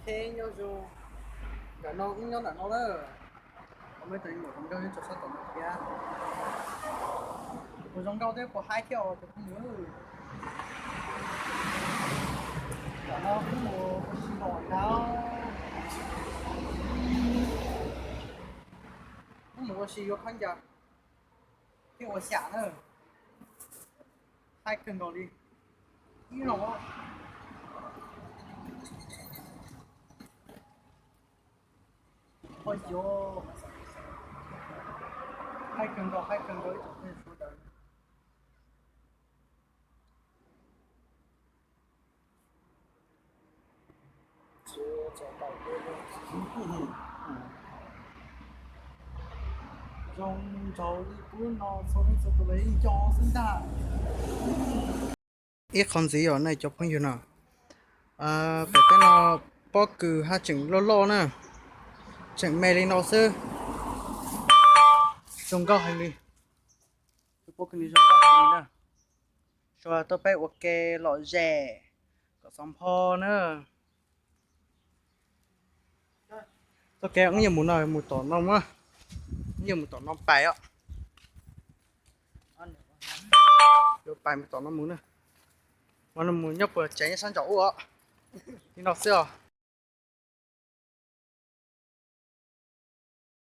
Nyob zoo, ntawm no wb nyob ntawm no na. Kuv muaj ib tug me nyuam zoo nkauj nyob rau sab tom no thiab. Kuv zoo nkauj thiab kuv haib thiab os cov phooj ywg. Ntawm no wb mus ua si los na. Wb mus ua si yuav khaub ncaws thiab ua xyam na. Haib kawg nkaus li. Ib no Oj, haib kawg nkaus, haib kawg nkaus ib tsoom phooj ywg sawv daws. Zoo nraug li pub no txhua leej txhua tus los yeej nco xwb ntag. Ib qho ntxiv os nej cov phooj ywg no, pem tej no pob kws haj tseem loj loj na, tseem me li no xwb. Zoo nkauj heev li, tus pob kws ni zoo nkauj heev li na. Suav tuaj peb ua ke lom zem kom xov npho na. Txoj kev wb yuav mus no mus tom no, wb yuav mus tom no pais os. Yuav pais mus tom no mus na. Mas no mus nyob puas tsev nyob sab nraum ub os. Li no xwb os.